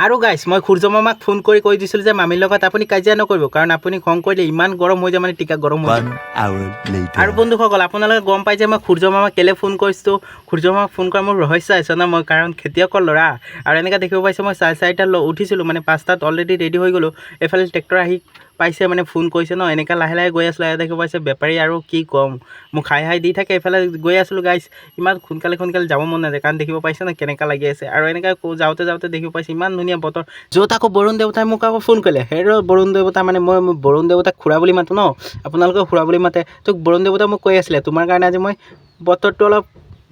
আৰু গাইছ, মই সূৰ্য মামাক ফোন কৰি কৈ দিছিলোঁ যে মামীৰ লগত আপুনি কাজিয়া নকৰিব, কাৰণ আপুনি খং কৰিলে ইমান গৰম হৈ যায়, মানে টিকা গৰম হৈ যায়। One hour later. আৰু বন্ধুসকল, আপোনালোকে গম পাই যে মই সূৰ্য মামাক কেলৈ ফোন কৰিছোঁ। সূৰ্য মামাক ফোন কৰা মোৰ ৰহস্য আছে ন, মই কাৰণ খেতিয়কৰ ল'ৰা। আৰু এনেকৈ দেখিব পাইছে, মই 4:30ত উঠিছিলোঁ, মানে 5টাত অলৰেডি ৰেডি হৈ গ'লোঁ। এইফালে ট্ৰেক্টৰ আহি পাইছে, মানে ফোন কৰিছে ন। এনেকৈ লাহে লাহে গৈ আছিলোঁ। দেখিব পাইছে বেপাৰী, আৰু কি ক'ম, মোক হাই হাই দি থাকে। এইফালে গৈ আছিলোঁ গাইছ, ইমান সোনকালে সোনকালে যাব মন নাযায়, কাৰণ দেখিব পাইছে ন কেনেকুৱা লাগি আছে। আৰু এনেকৈ যাওঁতে যাওঁতে দেখিব পাইছে ইমান ধুনীয়া বতৰ, য'ত আকৌ বৰুণ দেৱতাই মোক আকৌ ফোন কৰিলে। হেৰ বৰুণ দেৱতা, মানে মই বৰুণ দেৱতাক খুৰা বুলি মাতোঁ ন, আপোনালোকেও খুৰা বুলি মাতে। তো বৰুণ দেৱতাই মোক কৈ আছিলে, তোমাৰ কাৰণে আজি মই বতৰটো অলপ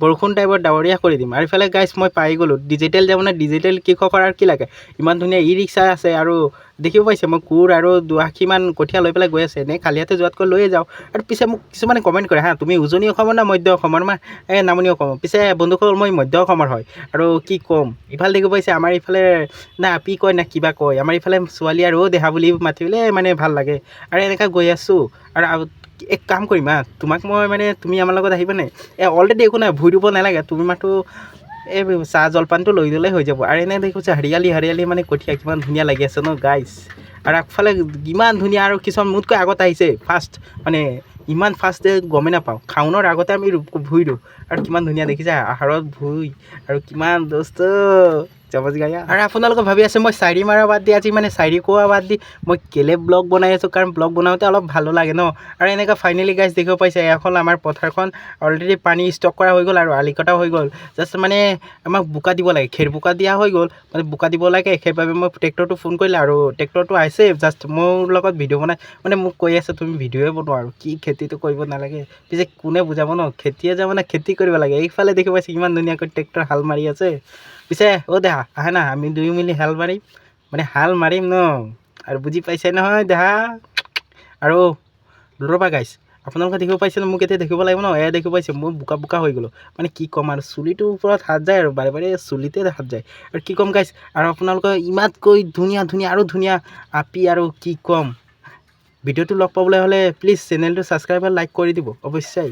বৰষুণ টাইপৰ ডাৱৰীয়া কৰি দিম। আৰু ইফালে গাইছ, মই পাই গ'লোঁ। ডিজিটেল জামানাত ডিজিটেল কৃষকৰ আৰু কি লাগে? ইমান ধুনীয়া ই ৰিক্সা আছে। আৰু দেখিব পাইছে, মই কোৰ আৰু 2 আশীমান কঠীয়া লৈ পেলাই গৈ আছে। এনেই খালী হাতে যোৱাতকৈ লৈয়ে যাওঁ। আৰু পিছে মোক কিছুমানে কমেণ্ট কৰে, হা, তুমি উজনি অসমৰ না মধ্য অসমৰ না এই নামনি অসমৰ? পিছে বন্ধুসকল, মই মধ্য অসমৰ হয়। আৰু কি ক'ম, ইফালে দেখিব পাইছে, আমাৰ ইফালে না আপি কয় না কিবা কয়, আমাৰ ইফালে ছোৱালী আৰু দেহা বুলি মাতিবলৈ মানে ভাল লাগে। আৰু এনেকৈ গৈ আছোঁ। আৰু এক কাম কৰিম, হা, তোমাক মই মানে তুমি আমাৰ লগত আহিবানে? এই অলৰেডি একো নাই, ভুই ৰুব নালাগে, তুমি মাথো এই চাহ জলপানটো লৈ দিলেই হৈ যাব। আৰু এনে দেখিছে হাৰিয়ালি হাৰিয়ালি, মানে কঠীয়া কিমান ধুনীয়া লাগি আছে ন গাইছ। আৰু আগফালে ইমান ধুনীয়া, আৰু কিছুমান মোতকৈ আগত আহিছে ফাৰ্ষ্ট, মানে ইমান ফাৰ্ষ্ট গমেই নাপাওঁ। শাওনৰ আগতে আমি ভুই ৰুওঁ। আৰু কিমান ধুনীয়া দেখিছে আহাৰত ভুই, আৰু কিমান দোস্ত চামচ গায়া। আৰু আপোনালোকে ভাবি আছে, মই চাৰি মাৰা বাদ দি আজি, মানে চাৰি কোৱা বাদ দি মই কেলে ব্লগ বনাই আছোঁ? কাৰণ ব্লগ বনাওঁতে অলপ ভালো লাগে ন। আৰু এনেকৈ ফাইনেলি গাইছ, দেখিব পাইছে, এখন আমাৰ পথাৰখন অলৰেডি পানী ষ্টক কৰা হৈ গ'ল আৰু আলি কটা হৈ গ'ল। জাষ্ট মানে আমাক বোকা দিব লাগে, খেৰ বোকা দিয়া হৈ গ'ল, মানে বোকা দিব লাগে। সেইবাবে মই ট্ৰেক্টৰটো ফোন কৰিলে আৰু ট্ৰেক্টৰটো আহিছে। জাষ্ট মোৰ লগত ভিডিঅ' বনাই, মানে মোক কৈ আছে, তুমি ভিডিঅ'য়ে বনোৱা, আৰু কি খেতিটো কৰিব নালাগে। পিছে কোনে বুজাব ন, খেতিয়ে যাব না খেতি কৰিব লাগে। এইফালে দেখিব পাইছে, কিমান ধুনীয়াকৈ ট্ৰেক্টৰ হাল মাৰি আছে। পিছে অ' দেহা, আহে না, আমি দুয়ো মিলি হাল মাৰিম, মানে হাল মাৰিম ন। আৰু বুজি পাইছে নহয় দেহা? আৰু ৰ'বা গাইছ, আপোনালোকে দেখিব পাইছে ন, মোক এতিয়া দেখিব লাগিব ন। এয়া দেখিব পাইছে, মই বোকা বোকা হৈ গ'লোঁ, মানে কি ক'ম, আৰু চুলিটোৰ ওপৰত হাত যায়, আৰু বাৰে বাৰে চুলিতে হাত যায়। আৰু কি ক'ম গাইছ, আৰু আপোনালোকে ইমানকৈ ধুনীয়া ধুনীয়া আৰু ধুনীয়া আপি, আৰু কি ক'ম, ভিডিঅ'টো লগ পাবলৈ হ'লে প্লিজ চেনেলটো ছাবস্ক্ৰাইব আৰু লাইক কৰি দিব অৱশ্যেই।